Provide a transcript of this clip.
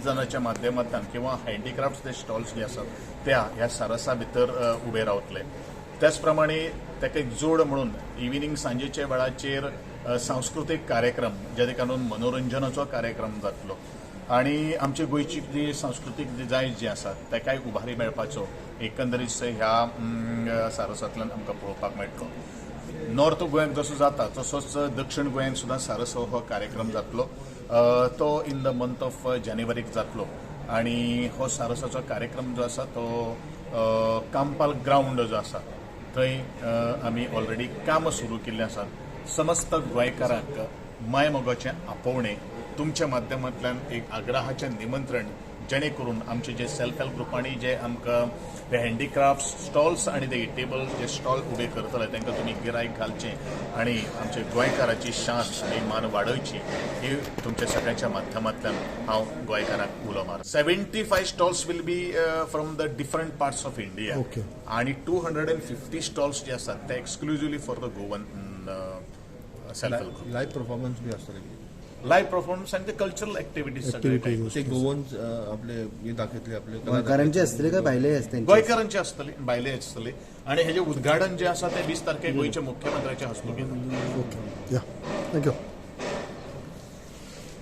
आर्टिजनाच्या माध्यमांतल्यान किंवा हँडीक्राफ्ट्स जे स्टॉल्स जे आसात त्या ह्या सारसा भितर उबे रावतले. त्याच प्रमाणे ताका एक जोड म्हणून इव्हिनींग सांजेच्या वेळाचेर सांस्कृतीक कार्यक्रम, जेणे करून मनोरंजनाचो कार्यक्रम जातलो आनी आमची गोंयची जी सांस्कृतीक जी दायज जी आसा ताकाय उभारी मेळपाचो एकंदरीत ह्या सारसांतल्यान आमकां पळोवपाक मेळटलो. नॉर्थ गोंयांत जसो जाता तसोच दक्षिण गोंयांत सुद्दां सारस हो कार्यक्रम जातलो. तो इन the month of जानेवारीक जातलो आनी हो सारसाचो कार्यक्रम जो आसा तो कांपाल ग्रावंड जो आसा थंय आमी ऑलरेडी काम सुरू केल्लें आसा. समस्त गोंयकारांक मायमोगाचें आपोवणें तुमच्या माध्यमांतल्यान एक आग्रहाचें निमंत्रण, जेणे करून आमचे जे सेल्फ हेल्प ग्रुपांनी जे आमकां ते हँडीक्राफ्ट स्टॉल्स आनी ते टेबल जे स्टॉल उबे करतले तांकां तुमी गिरायक घालचें आनी आमचे गोंयकाराची शान आनी मान वाडोवची ही तुमच्या सगळ्यांच्या माध्यमांतल्यान हांव गोंयकारांक उलो मार. 75 stalls will be from the different parts of India आणि 250 स्टॉल्स जे आसात ते exclusively for the Goan self help group. Live performance बी आसतले? लायव्ह परफॉर्मन्स आनी ते कल्चरल एक्टिविटीज सगळे. ते गोवन आपले हे दाखयतले आपले कला. गोंयकारांचे आसतले काय भायले आसतले? गोंयकारांचे आसतले, भायले आसतले आणि हेजे उद्घाटन जे आसा ते 20 तारखेक गोंयच्या मुख्यमंत्र्याच्या हस्तुकीं जातलें. ओके, या, thank you.